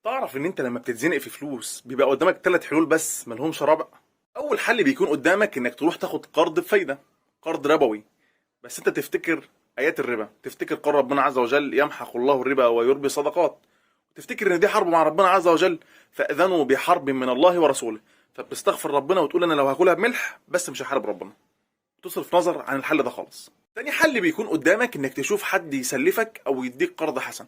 تعرف ان انت لما بتتزنق في فلوس بيبقى قدامك 3 حلول بس ملهمش رابع. اول حل بيكون قدامك انك تروح تاخد قرض بفايده، قرض ربوي. بس انت تفتكر ايات الربا، تفتكر قول ربنا عز وجل يمحق الله الربا ويربي الصدقات، تفتكر ان دي حرب مع ربنا عز وجل، فاذنوا بحرب من الله ورسوله. فبتستغفر ربنا وتقول انا لو هاكلها بملح بس مش هحارب ربنا. تصرف نظر عن الحل ده خالص. تاني حل بيكون قدامك انك تشوف حد يسلفك او يديك قرض حسن،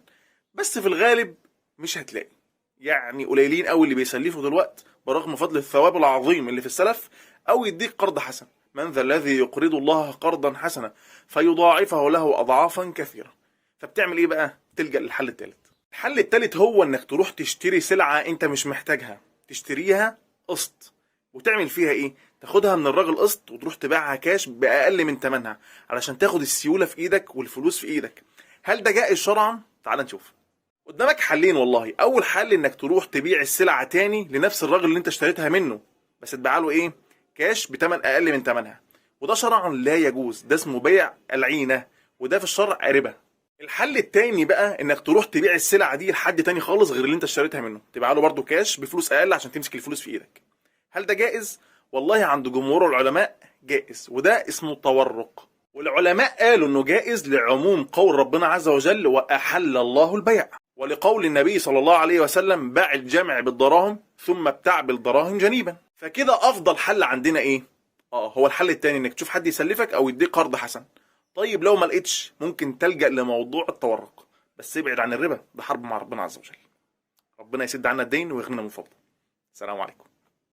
بس في الغالب مش هتلاقي، يعني قليلين قوي اللي بيسلفوا دلوقتي برغم فضل الثواب العظيم اللي في السلف او يديك قرض حسن. من ذا الذي يقرض الله قرضا حسنا فيضاعفه له اضعافا كثيرة. فبتعمل ايه بقى؟ تلجأ للحل الثالث. الحل الثالث هو انك تروح تشتري سلعه انت مش محتاجها، تشتريها قسط، وتعمل فيها ايه؟ تاخدها من الراجل قسط وتروح تبيعها كاش باقل من ثمنها علشان تاخد السيولة في ايدك والفلوس في ايدك. هل ده جائز شرعا؟ تعال نشوف. قدامك حلين والله. اول حل انك تروح تبيع السلعة تاني لنفس الراجل اللي انت اشتريتها منه، بس تبيعها له ايه؟ كاش بتمن اقل من ثمنها، وده شرعا لا يجوز، ده اسمه بيع العينة، وده في الشرع ربا. الحل التاني بقى انك تروح تبيع السلعة دي لحد تاني خالص غير اللي انت اشتريتها منه، تبيعها له برضه كاش بفلوس اقل عشان تمسك الفلوس في ايدك. هل ده جائز؟ والله عند جمهور العلماء جائز، وده اسمه تورق. والعلماء قالوا انه جائز لعموم قول ربنا عز وجل واحل الله البيع، ولقول النبي صلى الله عليه وسلم باع الجمع بالدراهم ثم ابتاع بالدراهم جنيبا. فكده افضل حل عندنا ايه؟ هو الحل التاني، انك تشوف حد يسلفك او يديك قرض حسن. طيب لو ما لقيتش ممكن تلجأ لموضوع التورق، بس ابعد عن الربا، ده حرب مع ربنا عز وجل. ربنا يسد عنا الدين ويغنينا من فضله. السلام عليكم.